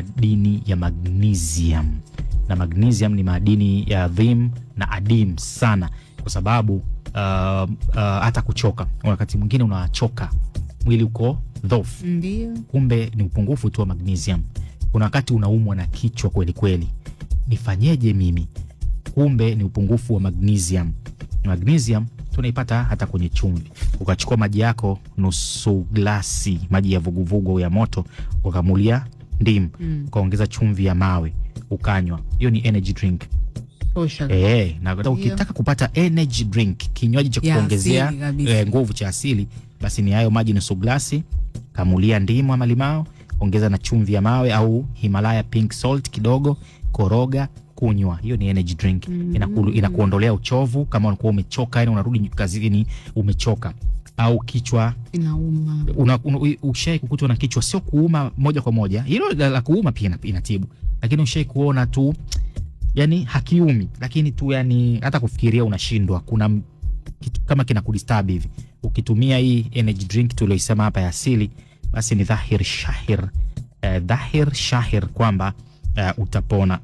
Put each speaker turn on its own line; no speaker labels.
madini ya magnesium, na magnesium ni madini ya adhim na adimu sana, kwa sababu hata kuchoka, wakati mwingine unachoka, mwili uko dhofu, kumbe ni upungufu tu wa magnesium. Kuna wakati unaumwa na kichwa kweli kweli, nifanyeje mimi? Kumbe ni upungufu wa magnesium. Magnesium tunaipata hata kwenye chumvi. Ukachukua maji yako nusu glasi, maji ya vuguvugu au ya moto, ukakamulia ndimu, ukaongeza chumvi ya mawe, ukanywa, hiyo ni energy drink.
Social.
Na ukitaka kupata energy drink, kinywaji cha
Ya
kuongezea
asili kabisa.
Nguvu cha asili, basi ni hayo maji nusu glasi, kamulia ndimu ama limao, ongeza na chumvi ya mawe au Himalaya pink salt kidogo, koroga, kunywa. Hiyo ni energy drink. Inakuondolea uchovu kama unakuwa umechoka, yani unarudi kazini umechoka au kichwa
Inauma.
Ushai kukutwa na kichwa, sio kuuma moja kwa moja, hilo la kuuma pia inatibu, lakini ushai kuona tu yani hakiumi, lakini tu yani hata kufikiria unashindwa, kuna kitu kama kina kudisturb hivi. Ukitumia hii energy drink tulioisema hapa ya asili, basi ni dhahir shahir, dhahir shahir kwamba utapona.